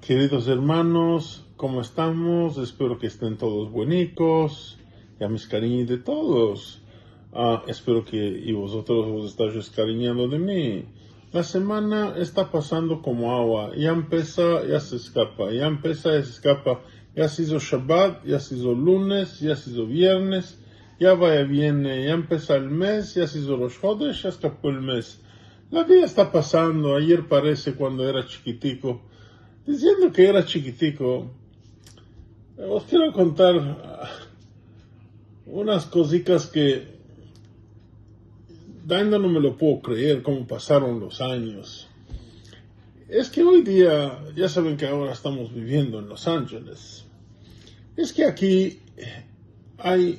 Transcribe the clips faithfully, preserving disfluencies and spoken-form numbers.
Keridos ermanos, komo estamos? Espero ke esten todos buenikos. Ya me eskariñi de todos. A, espero ke i vozotros vos estajis eskariñando de mi. La semana esta pasando komo agua. Ya empesa, ya se eskapa. Ya empesa, ya se eskapa. Ya se izo Shabat, ya se izo lunes, ya se izo viernes. Ya va, ya viene. Ya empesa el mes, ya se izo Rosh Hodesh, ya eskapo el mes. La vida esta pasando. Ayer parese kuando era chikitiko. Diziendo ke era chikitiko, os kero kontar, a, unas kozikas ke ainda no me lo puedo kreer, komo pasaron los anyos. Es ke oy dia, ya saven ke agora estamos biviendo en Los Angeles. Es ke aki ay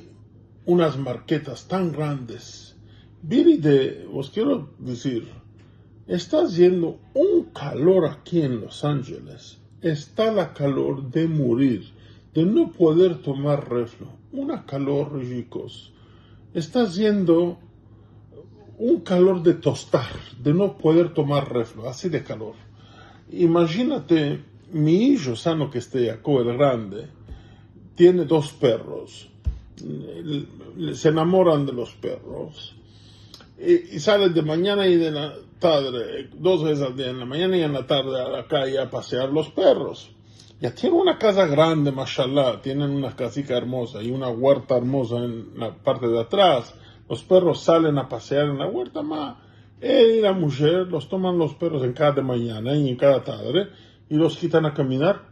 unas marketas tan grandes. Viri de, os kero dizir, esta aziendo un kalor aki en Los Angeles. Esta la kalor de murir, de no poder tomar reflo. Una kalor, chikos. Esta aziendo un kalor de tostar, de no poder tomar reflo, ansi de kalor. Imajinate, mi ijo sano ke este, Yakob el grande, tiene dos perros. Le, le, se enamoran de los perros. I, i sale de manyana i de la tadre, dos vezes al dia, en la manyana i en la tadre, a la kaye a pasear los perros. Ya tiene una kaza grande, mashallah, tienen una kazika ermoza i una guerta ermoza en la parte de atras. Los perros salen a pasear en la guerta, ma el i la mujer los toman los perros en kada manyana i en kada tadre i los kitan a kaminar.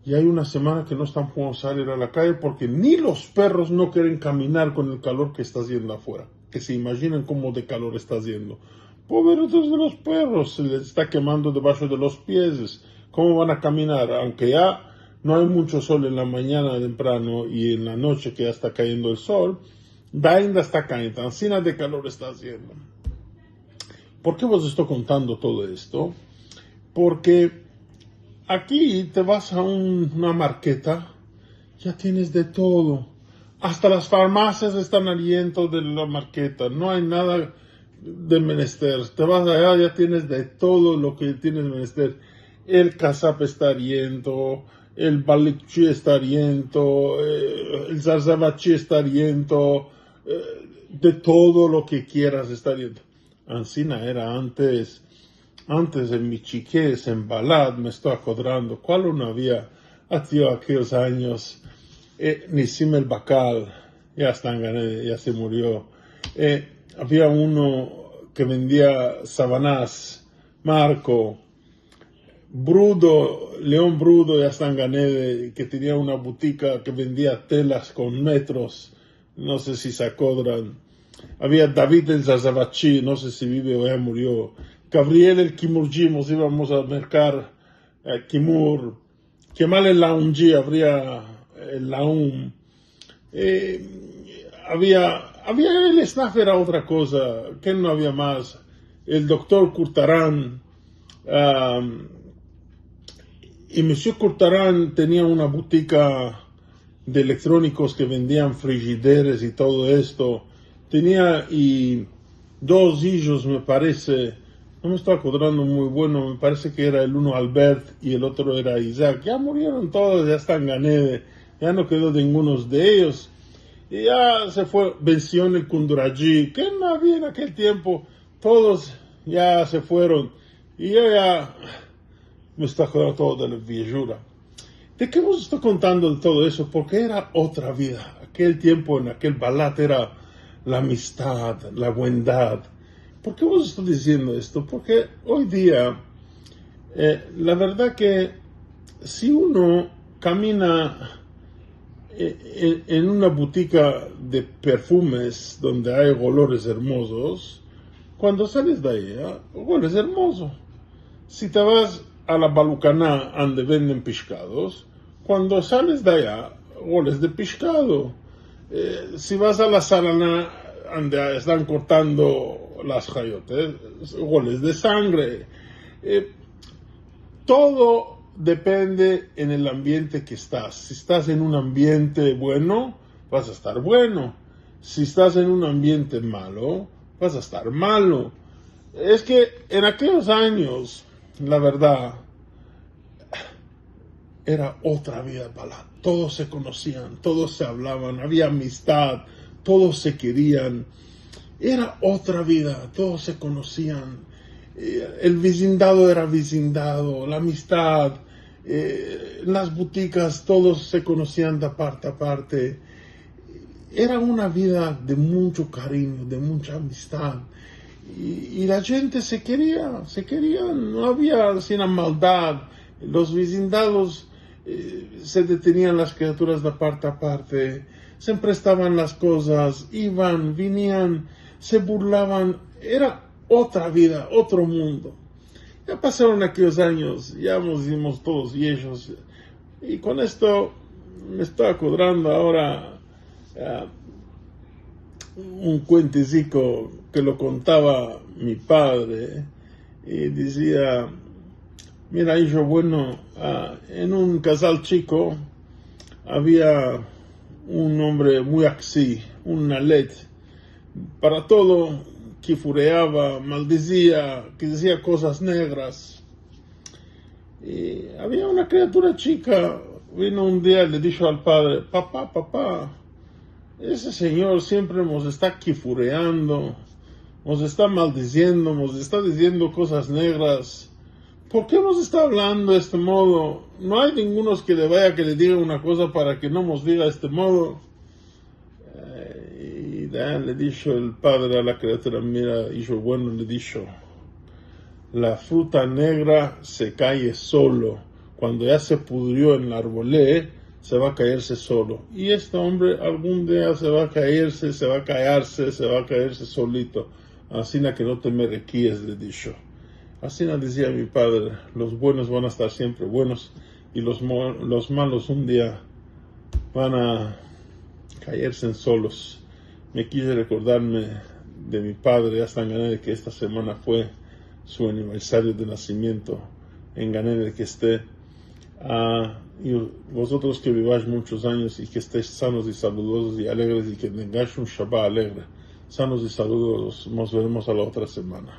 I ay una semana ke no estan pudiendo salir a la kaye porke ni los perros no keren kaminar kon el kalor ke esta aziendo afuera. Ke se imajinen komo de kalor esta aziendo. Pobrecitos de los perros, se les esta kemando debasho de los pies. Komo van a kaminar? Aunke ya no ay muncho sol en la manyana temprano i en la noche ke ya esta kayendo el sol, ainda esta kayendo. Ansina de kalor esta aziendo. Por ke vos esto kontando todo esto? Porke aki te vas a un, una marketa, ya tienes de todo. Asta las farmasias estan ariento de la marketa. No ay nada de menester. Te vas aya, ya tienes de todo lo ke tienes menester. El kasap esta ariento, el balikchi esta ariento, e, el zarzavachi esta ariento, e, de todo lo ke keras esta ariento. Ansina era antes. Antes, en mi chikez, en Balad, me esto akodrando, kualo no avia, a, tio, akeyos anyos, e, Nisim el bakal, ya esta en Gan Eden, ya se murio. E, avia uno ke vendia sabanas, Marko, Brudo, Leon Brudo, ya esta en Gan Eden, ke tenia una butika ke vendia telas kon metros, no se si se akodran. Avia David el zarzavachi, no se si bive o ya murio. Gavriel el kimurji, mos ivamos a merkar, e, kimur. Kemal el laumji, avria el laum. E, avia, avia el esnaf era otra koza, ke no avia mas. El doktor Kurtaran, a, i Monsieur Kurtaran tenia una butika de elektrónikos ke vendian frijideres i todo esto. Tenia i dos ijos, me parese, no me esto akodrando muy bueno, me parese ke era el uno Albert i el otro era Isaac. Ya murieron todos, ya esta en Gan Eden, ya no kedo ninguno de eyos. I ya se fue Bension el Kunduraji, ke no avia en akel tiempo, todos ya se fueron. I yo ya me esto akodrando todo de la viejura. De ke vos esto kontando de todo esto? Porke era otra vida. Akel tiempo, en akel Balat, era la amistad, la buendad. Por ke vos esto diziendo esto? Porke oy dia, e, la verdad ke si uno kamina, e, en, en una butika de perfumes donde ay olores ermozos, kuando sales de aya, oles ermozo. Si te vas a la Balukana, ande venden pishkados, kuando sales de aya, oles de pishkado. E, si vas a la Sarana, ande estan kortando las hayotes, oles de sangre. E, todo depende en el ambiente ke estas. Si estas en un ambiente bueno, vas a estar bueno. Si estas en un ambiente malo, vas a estar malo. Es ke en akeyos anyos, la verdad, Era otra vida para la, todos se konosian, todos se avlavan, avia amistad, todos se kerian. Era otra vida, todos se konosian. Eh, el vizindado era vizindado, la amistad, eh, las butikas, todos se konosian de parte a parte. Era una vida de muncho karinyo, de muncha amistad. I, i la djente se keria, se kerian, no avia asina maldad. Los vizindados, eh, se detenian las kriaturas de parte a parte, se emprestavan las kozas, ivan, vinian, se burlavan. Era otra vida, otro mundo. Ya pasaron akeyos anyos, ya mos izimos todos viejos. I kon esto me esto akodrando agora, ah, un kuenteziko ke lo kontava mi padre, i dizia: "Mira, ijo bueno, ah, en un kazal chiko avia un ombre muy aksi, un nalet, para todo kifureava, maldizia, ke dizia kozas negras." I avia una kriatura chika, vino un dia i le disho al padre: "Papa, papa, ese sinyor siempre mos esta kifureando, mos esta maldiziendo, mos esta diziendo kozas negras. Por ke mos esta avlando de este modo? No ay ningunos ke le vaya, ke le diga una koza para ke no mos diga de este modo?" Eh, i ya le disho el padre a la kriatura: "Mira, ijo bueno", le disho, "la fruta negra se kaye solo. Kuando ya se pudrio en el arbole, se va a kayerse solo. I este ombre algun dia se va a kayerse, se va a kayarse, se va a kayerse solito. Asina ke no te me rekies", le disho. Asina dizia mi padre: "Los buenos van a estar siempre buenos i los mo-, los malos un dia van a kayerse en solos." Me kije rekordarme de mi padre, asta en gana de ke esta semana fue su aniversario de nasimiento, en gana de ke este. Ah, i vozotros ke bivais munchos anyos i ke estesh sanos i saludozos i alegres i ke tengais un Shabat alegre. Sanos i saludozos. Mos veremos a la otra semana.